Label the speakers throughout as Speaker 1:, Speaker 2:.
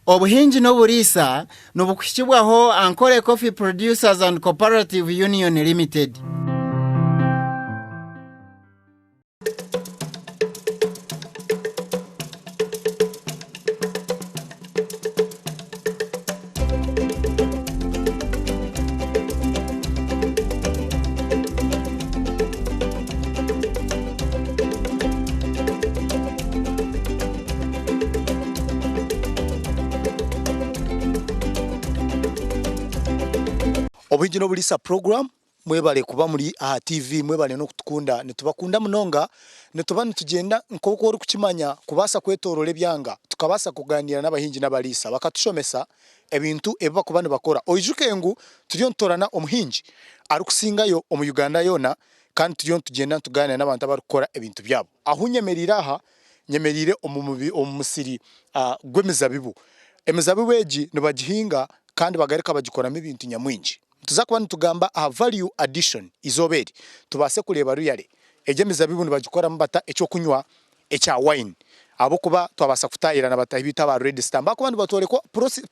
Speaker 1: Obuhingi n'oburiisa nibukuhikibwaho Ankole Coffee Producers and Cooperative Union Limited.
Speaker 2: Obuhingi n'Oburiisa Program Mwebare kuba muri aha TV, mwebare n'okutukunda. Nitubakunda munonga. Nituba nitugyenda nk'oku orikukimanya kubaasa kwetoorora ebyanga, tukabaasa kugaaniira n'abahingi n'abariisa bakatushomesa ebintu ebi barikuba nibakora. Oijuke ngu turiyo nitutoorana omuhingi arikusingayo omu Uganda yoona kandi turiyo nitugyenda nitugaaniira n'abantu abarikukora ebintu byabo. Ahu nyemereire aha, nyemereire omu musiri gw'emizabibu. Emizabibu egi nibagihinga kandi bagaruka bagikoramu ebintu nyamwingi. Nituza kuba nitugamba aha value addition eizooba eri, tubaase kureeba really egyo emizabibu nibagikoramu bata eky'okunywa ekya wine ahabw'okuba twabaasa kutaahira na bataahi baitu aba Red Star nibakuba nibatworeka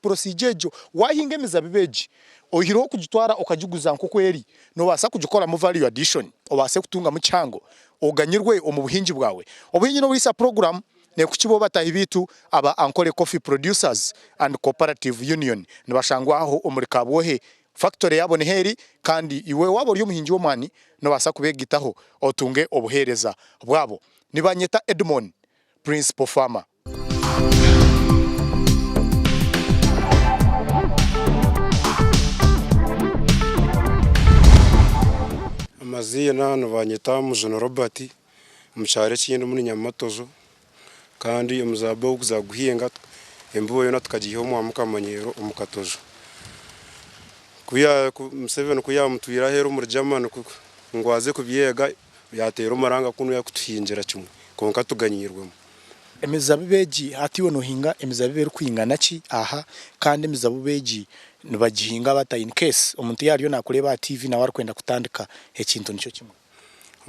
Speaker 2: procedure egyo. Waahinga emizabibu egi, oihireho kugitwara okagiguza nk'oku eri, noobaasa kugikoramu value addition obaase kutungamu kihango oganyirwe omu buhingi bwawe. Obuhingi n'oburiisa program neekukibaho bataahi baitu aba Ankole Coffee Producers and Cooperative Union nibashangwa aho omuri Kabwohe. Factory yaabo niho eri kandi iwe waaba ori omuhingi w'omwani noobaasa kubeegaitaho otunge obuheereza bwabo. Nibanyeta Edmon, Principal Farmer.
Speaker 3: Amaziina nibanyeta Mujuni Robert, omu kyaro ekindi ni Nyamatojo kandi omuzaabibu ogu kuza kuguhinga embibo yoona tukagiiha omwa Mukamanyero omu Katojo. Museveni ku yaamutwire aheeru omuri Germany ngu aze kubyega yaateera omuranga kunu yakutuhingira kimwe kwonka tuganyiirwemu.
Speaker 2: Emizabibu egi hati iwe nohinga emizabibu erikwingana ki aha kandi emizabibu egi nibagihinga bata in case omuntu yaaba ariyo nakureeba aha TV nawe arikwenda kutandika ekintu nikyo kimwe?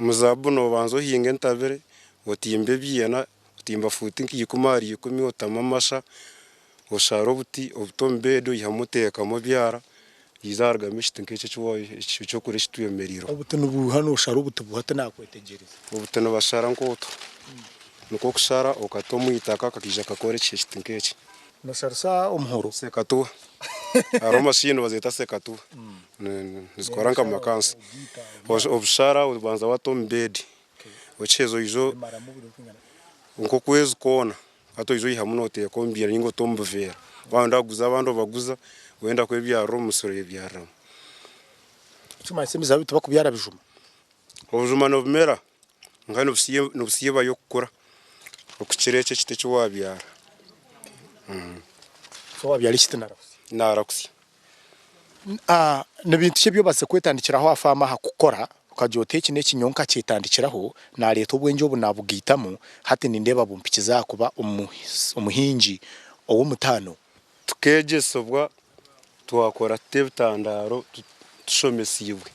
Speaker 3: Omuzaabibu noobanza ohinga entabire, otimba ebiina, otimba fuuti nka ikumi ahari ikumi, otamu amasha, oshara obuti, obuta omu beedi oihamu oteekamu obyara, haija harugamu ekiti nk'eki eky'okurya eki twemereireho.
Speaker 2: Obuti nibuuha nooshara obuti buuha tinakwetegyereza.
Speaker 3: Obuti nibashara nk'otu, nikwo kushara okata omu itaka kakaija kakora ekiti nk'eki.
Speaker 2: Nosharisa omuhoro?
Speaker 3: Sekatuwa. Hariho mashini nibazeeta sekatuwa. Nizikora nka makansi. Obushara obanza wata omu bedi. Okiheza oija nk'okwezi kwona hati oija oihamu noteeka omu biina ninga ota omu buveera. Waaba noyenda kuguza abandi obaguza, wayenda kwebyarira omu musiri oyebyariramu.
Speaker 2: Ekirikumanyisa emizabibu tibakubyara bijuma?
Speaker 3: Obujuma nibumera kwonka nibusiibayo kukura okukira eki ekiti eki waabyara.
Speaker 2: So waabyara ekiti narakusya?
Speaker 3: Narakusya.
Speaker 2: Ni bintu ki ebi obaasize kwetandikiraho aha faamu aha kukora okagira oti eki n'eki nyowe nkakyetandikiraho naareeta obwengye obu naabugaitamu hati nindeeba bumpikize aha kuba omuhingi ow'omutaano?
Speaker 3: Tukeegyesibwa twakora tuta ebitandaaro tushomesiibwe.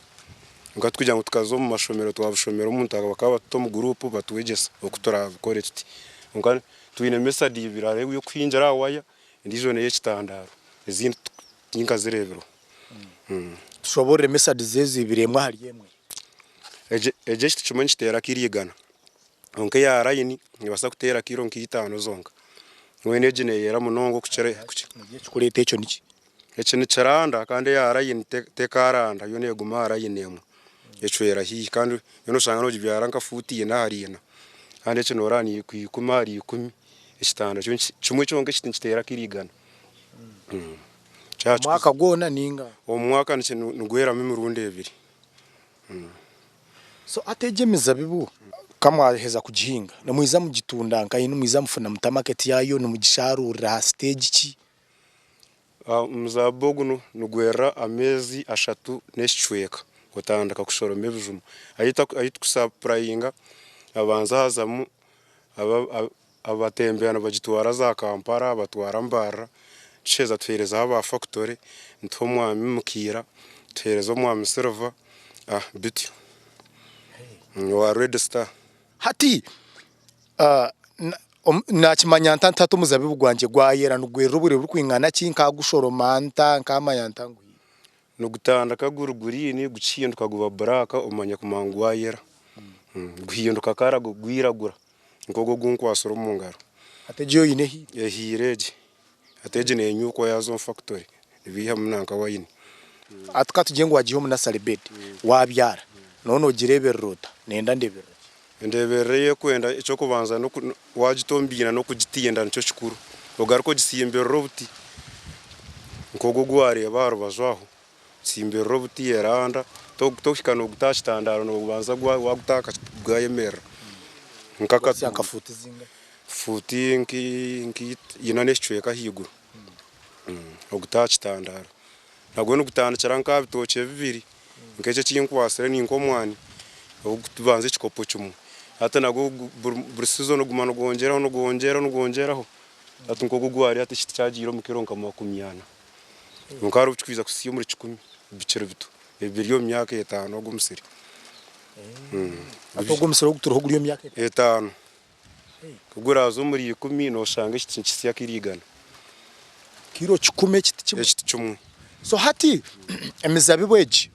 Speaker 3: Kwonka tikugira ngu tukaza omu mashomero twabishomera omuntu bakaba batuta omu guruupu batwegyesa oku turaabikore tuti. Kwonka twine method ibiri hariho ey'okuhingira aha waya endiijo n'ey'ekitandaaro ezindi tinkazireebireho.
Speaker 2: Tushoboorore methods ezo ibiri emwe ahari emwe.
Speaker 3: Egyo ekiti kimwe nikiteera kiro igana. Kwonka eya layini neebaasa kuteera kiro nka itaano zonka. Mbwenu egi neeyera munonga okukira.
Speaker 2: Ekirikureeta ekyo niki?
Speaker 3: Eki nikiranda kandi eya layini tekaaranda yo neeguma aha layini emwe ecwera haihi kandi yo noshanga noogibyara nka fuuti ina ahari ina kandi eki noreeba ni ikumi ahari ikumi ekitanda kyo kimwe kyonka ekiti nikiteera kiro igana.
Speaker 2: Omwaka gwona ninga?
Speaker 3: Omu mwaka nigweramu emirundi ebiri.
Speaker 2: So hati egyo emizabibu ka mwaheza kugihinga nimwiza mugitunda nkahi nimwiza mufuna muta market yaayo nimugisharuurira aha stage ki?
Speaker 3: Omuzaabibu ogu nigwerera ameezi ashatu n'ekicweka otandika kushoroma ebijuma. Ahu turikusapurayinga habanza hazamu abatembeya nibagitwara za Kampala batwara Mbarara tuheeza tuheerezaho aba fakitore nituha omwami Mukiira tuheereza omwami Silver bityo owa Red Star.
Speaker 2: Hati Naakimanya nta nti hati omuzabibu gwangye gwayera nigwerera obwire burikwingana ki, nkaagushoroma nta, nkaamanya nta ngu.
Speaker 3: Nigutandika guri guriini gukihinduka guba buraaka omanya kumanya ngu gwayera. Guhinduka kara gwiragura nk'ogu ogu nkwatsire omu ngaro.
Speaker 2: Hati egi oine ehiire?
Speaker 3: Ehiire egi. Hati egi nenyuukwa yaaza omu fakitori nibaihamu nanka wayini.
Speaker 2: Hati ka tugire ngu waagiiha omu nasale bedi waabyara, nooba noogireeberera ota? Nenda ndeeberera ki?
Speaker 3: Endeeberera ei erikwenda eky'okubanza waagita omu biina n'okugitinda nikyo kikuru. Ogaruke ogisimbirire obuti nk'ogu ogu waareeba aha rubaju aho, osimbirire obuti eranda, tokuhika nooguta aha kitandaaro noobanza waaguta aha kati gwayemerera.
Speaker 2: Gwahitsya nka fuuti zingahi?
Speaker 3: Fuuti nka ina n'ekicweka ahaiguru oguta aha kitandaaro. Nagwo nigutandikira nk'aha bitookye bibiri, nk'eki eki nkwatsire ni nk'omwani ogurikubanza ekikopo kimwe. Hati nagwo buri sizoni oguma nigwongyeraho nigwongyeraho nigwongyeraho. Hati nk'ogu ogu hariyo hati ekiti kyagiire omu kiro nka makumi ana. Kwonka hariho obu kirikwija kuhitsya omuri kikumi bikiri bito, biri omu myaka etaano ogu omusiri.
Speaker 2: Hati ogu omusiri ogu turiho guri omu myaka
Speaker 3: etaano? Etaano. Ku guraaze omuri ikumi nooshanga ekiti nikihitsya kiro igana.
Speaker 2: Kiro kikumi ekiti kimwe?
Speaker 3: Ekiti kimwe.
Speaker 2: So hati emizabibu egi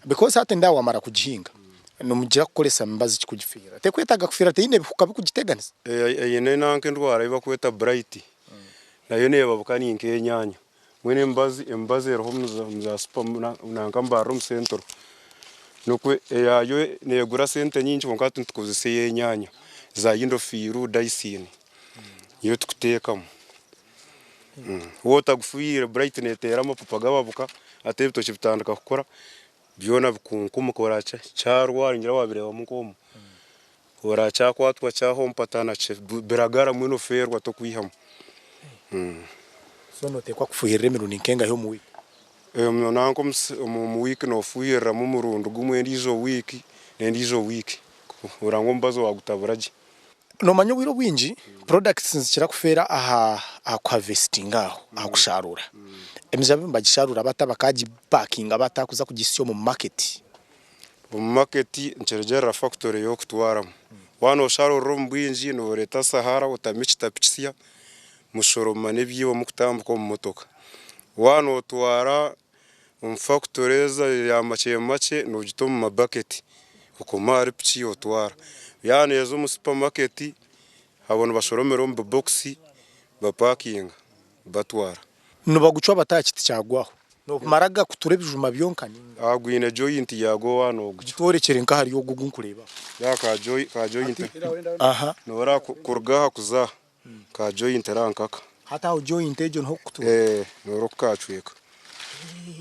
Speaker 2: because hati endaaba wamara kugihinga nomugira kukoresa mibazi ki kugifiirira? Tekwetaaga kufiirira teine bihuka bikugiteganisa?
Speaker 3: Eine nanka endwara ei bakweta blight nayo neebabuka ni nk'enyaanya. Mbwenu emibazi emibazi eriho omu za supa nanka mbarara omu senturo nikwo eyayo negura sente nyingi kwonka hati nitukozesa ey'enyaanya za indofiiru, dayisiini niyo tukuteekamu. Waaba otagufuhiire burayiti neteera amapapa gababuka hati ebitookye bitandika kukura byona bikunkumuka oraakya kyarwara ningira waabireebamu nk'omwo oraakyakwatwa kyahompatana biragara mbwenu ofeerwa tokwihamu.
Speaker 2: So noteekwa kufuhirira emirundi nkengahi omu wiiki?
Speaker 3: Nanka omu wiiki nofuhiriramu omurundi gumwe endiijo wiiki n'endiijo wiiki kurora ngu omubazi wagutabura gye.
Speaker 2: Nomanya obwire obwingi products nizikira kufeera aha ku harvestinga aho aha kusharuura. Emizabibu nibagisharuura bata bakagipakinga bata kuza kugisya omu market?
Speaker 3: Omu market nikirugiirira factory ei orikutwaramu. Waaba nosharuurira omu bwingi noreeta sahara otamu ekitapi kisya mushoroma n'ebyibo murikutambika omu motoka. Waaba notwara omu factory ezi eya makye makye nogita omu mabaketi okoma ahari piki otwara. Yaaba neeza omu supamaketi abo nibashoromera omu bibokisi bapakinga batwara.
Speaker 2: Nibagucwa bata aha kiti kyagwaho? Noomara gakutura ebijuma byonka ninga?
Speaker 3: Aha gwine joyinti yagwo waaba nogucwa.
Speaker 2: Gitworekyere nka ahari ogu ogu nkureebaho.
Speaker 3: Yaaba ka joyinti noreeba kuruga aha kuza aha. Ka joint era nkaka.
Speaker 2: Hati aho joint egyo niho okukuturira?
Speaker 3: Eeh noora oku kacweka.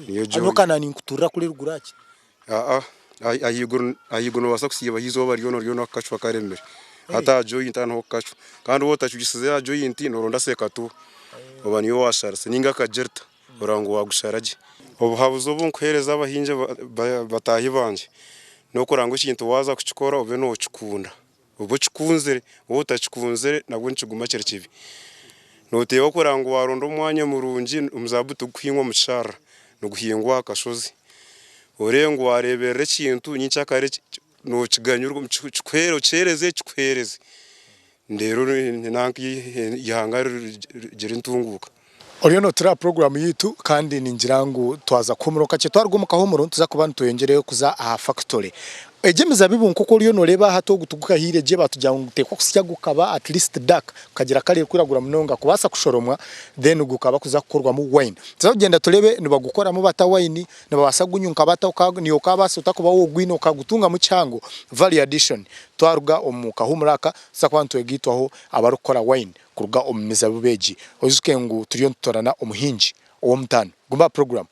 Speaker 2: Niyo joint. Nyowe ka ninkuturira kuri eruguru aha kiti.
Speaker 3: Aa ahaiguru ahaiguru nobaasa kusiibaho eizooba ryona oriyo nokukacwa karemire. Hati aha joint aha niho okukacwa. Kandi waaba otacwisize aha joint noronda sekatuba oba niyo washarisa ninga akagirita oreba ngu wagushara gye. Obuhabuzi obu nkuheereza abahingi bataahi bangye nokureba ngu ekintu waaza kukikora obe nokikunda. Oba okikunzire, waaba otakikunzire nabwo nikiguma kiri kibi. Nooteeba kureba ngu waaronda omwanya murungi, omuzaabibu tigukuhingwa omu kisharara, niguhingwa aha kashozi. Oreebe ngu waareeberera ekintu nyenkyakare nookiganyurwa okiheereze kikuheereze reero nanka eihanga rigire entunguuka.
Speaker 2: Oriyo notura aha puroguraamu yaitu kandi ningira ngu twaza kuhumura kakye. Twaruga omu kahumuro nituza kuba nitweyongyerayo kuza aha fakitore. Egi emizabibu nk'oku oriyo noreeba hati ogu tigukahiire gye batugira ngu niguteekwa kusya gukaba at least dark gukagira kara erikwiragura munonga kubaasa kushoromwa then gukaba kuza kukorwamu wine. Nituza kugyenda tureebe nibagukoramu bata wine, nibabaasa kugunyunka bata, naiwe okabaasa ota kuba wogwine okagutungamu kihango, value addition. Twaruga omu kahumuro aka nituza kuba nitwegaitwaho abarikukora wine. Kuruga omu mizabibu egi, oijuke ngu turiyo nitutorana omuhingi ow'omutaano. Guma aha puroguraamu.